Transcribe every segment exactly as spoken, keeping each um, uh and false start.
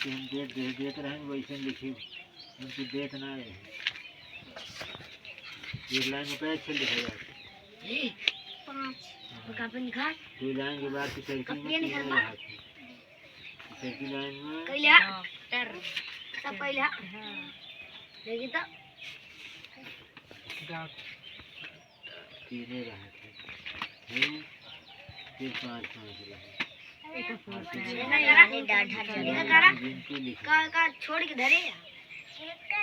कि हम देत, देत, देत रहेन, वैसे लिखी, हम तो देत ना रहे। ये लाइन में कैसे लिखा जाता? पाँच। और कहाँ पे लिखा? दो लाइन के बाद तो सर्किल में कॉपी में तीन निकाल रहा था। सर्किल लाइन में कैला? हाँ, टर। सब कैला? हाँ। देखिए तो। तीने रहा था। हम्म, फिर पाँच, पाँच रहे। का, का छोड़ के धरे?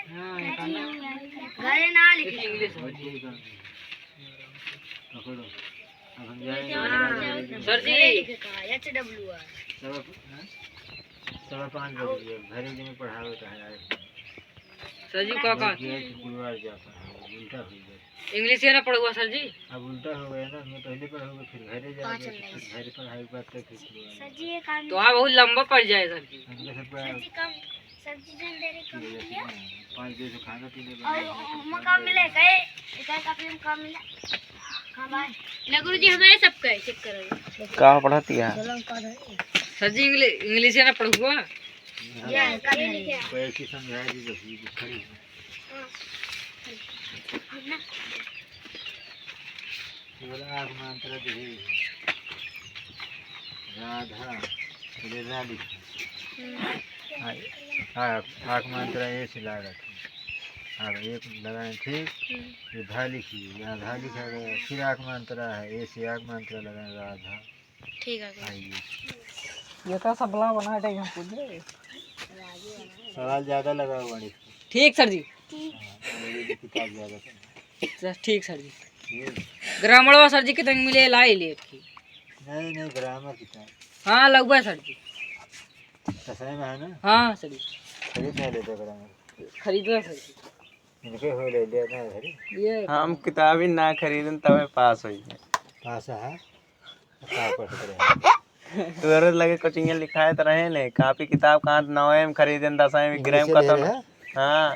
हाँ, घरे ना लिखे। पकड़ो। अब हम जाएंगे। सर जी। घरे लिखे का, एच डब्ल्यू आर। सवा, हाँ? सवा पाँच बज गया। घरे जाके पढ़ावे का है। सर जी, का, का? ये शुक्रवार जाता है, उल्टा हो गया। इंग्लिश ही ना पढ़ुआ सर जी। अब उल्टा हो गया ना, मैं पहले पढ़ूंगा, फिर घरे जाओगे, फिर घरे पढ़ाई के बाद तक फिर शुक्रवार। सर जी, ये काम तो हाँ, बहुत लंबा पड़ जाए सर जी। हमको सब सर जी, काम, सर जी, जन दे रहे काम किया। पाँच बजे से खाना पीने और बना है, हम काम मिले, कहे, कहे काफी हम काम मिला। हाँ भाई। ले गुरु जी, हमारे सब कहे, चेक करो। का पढ़ती है? चलो, हम पढ़ रहे हैं। सर जी, इंग्लिश, इंग्लिश ही ना पढ़ुआ। या, का नहीं? कोई ऐसी समझाए दी, बस ये खड़ी। केवल आँख मंत्र दे। राधा, पहले रा लिखी। आ, आ, आँख मंत्र ए से लागत है। अब एक लगाएं, ठीक? ये धा लिखी, यहाँ धा लिखा गया। फिर आँख मंत्र है, ए से आँख मंत्र लगाएं, राधा। ठीक है। आइए। ये तो सबला बना दे हम पूछ रहे। सवाल ज्यादा लगा हुआ है। ठीक सर जी। हाँ, अंग्रेजी किताब ज्यादा पढ़ो। सर, ठीक सर जी। ठीक। ग्रामरवा सर जी कितने मिले, लाई ले एक ही। नहीं, नहीं, ग्रामर किताब। हाँ, लगवा सर जी। तो सही में है ना? हाँ सर जी। खरीद नहीं लेते ग्रामर। खरीदवा सर जी। इनके हो ले ले ना घरी। ये हम किताब ही ना खरीदन तबे पास होई। पास है? का पढ़त रहे? तोरे लगे कोचिंग लिखाए त रहे ने, कॉपी किताब कहाँ नवे में खरीदन, दसवें में इंग्लिश ग्राम ले कतन। रहे? हाँ।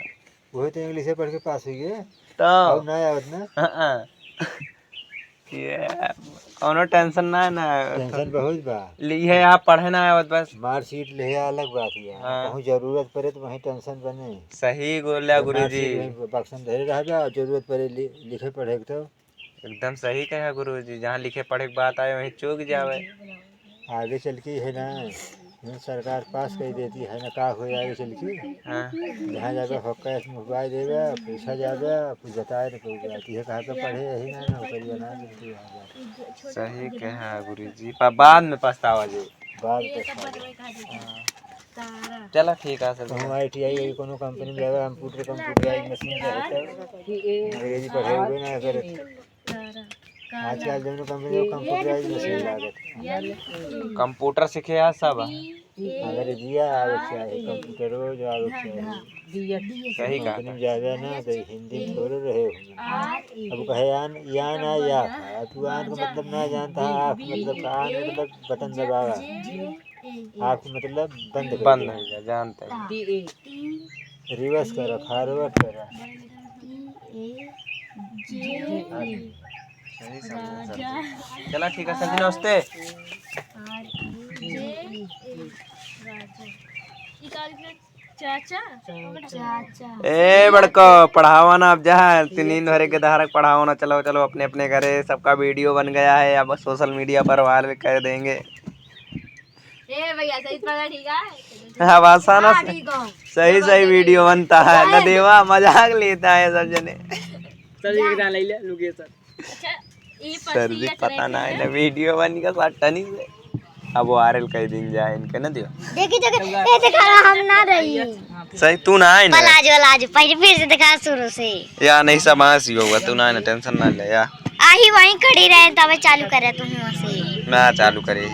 वही तो इंग्लिश पढ़ के पास हुई है। तो और ना आवत ना? हाँ, हाँ। ये कौनो टेंशन ना है ना। टेंशन बहुत बा। लिहे आप पढ़े ना आवत बस। मार्कशीट लिहे अलग बात है। हाँ। कहूँ जरूरत पड़े तो वहीं टेंशन बने। सही बोला गुरुजी। मार्कशीट वहीं बक्सा में धरे रहबा और जरूरत पड़े लि-, लिखे पढ़े के तो। एकदम सही कहा गुरुजी, जहाँ लिखे पढ़े के बात आए वहीं चूक जावे। आगे चल के है ना, जौन सरकार पास कर देती है ना, का हो आगे चल के। हाँ। जहाँ जाबे हक्का से मुहबाई देबे, पैसा जाबे, कुछ बताए न कोई बात। ये कहा तो पढ़े यही ना, नौकरी बना देती है। सही कहा गुरुजी, पर बाद में पछतावा जी। बाद में पछतावा। हाँ। चला ठीक है सर। तो हम आई टी आई कोनो कंपनी में जाबे, हम कंप्यूटर, कंप्यूटराइज मशीन जाबे तो अंग्रेजी पढ़े हुए ना करे। आजकल दोनों कंपनी में कंप्यूटराइज मशीन लागत। कंप्यूटर सीखे है सब। अंग्रेजिया आवे के चाही, कंप्यूटरो जो आवे के चाही। सही कहा। कंपनी में जाबे ना तो हिंदी में थोड़े रहे हो। अब कहे आन, या ना या, अब तू आन का मतलब ना जानता है, आँख मतलब का आन मतलब बटन दबावा। आँख मतलब बंद कर बंद दे। हो गया, जानते हैं। रिवर्स करो, फॉरवर्ड करो। सही समझे सर जी। चला ठीक है सर जी, नमस्ते। चाचा। ए बड़को, पढ़ावा ना अब जा, तीन दिन भरे के धारक पढ़ावा ना। चलो चलो अपने अपने घरे, सबका वीडियो बन गया है, अब सोशल मीडिया पर वायरल कर देंगे। ए भैया, सही पकड़, ठीक है? अब आसान हाँ, है। ठीक हो। सही, सही वीडियो बनता है ना देवा, मजाक लेता है सब जने। सर जी, एक दान ले ले, रुकिए सर। अच्छा, ये सर जी, पता ना है ना, वीडियो बनी का सट्टा नहीं है। अब वायरल कर दिन जाए इनके ना दियो। देखी, देखी, ए देखा, हम ना रही। सही, तू ना आए ना। प्लाजो, प्लाजो, पहले फिर से देखा शुरू से। या नहीं, सब आंसी होगा, तू ना आए ना, टेंशन ना ले या। आही वहीं खड़ी रहे, तब चालू करे तू हुआ से। ना चालू करे।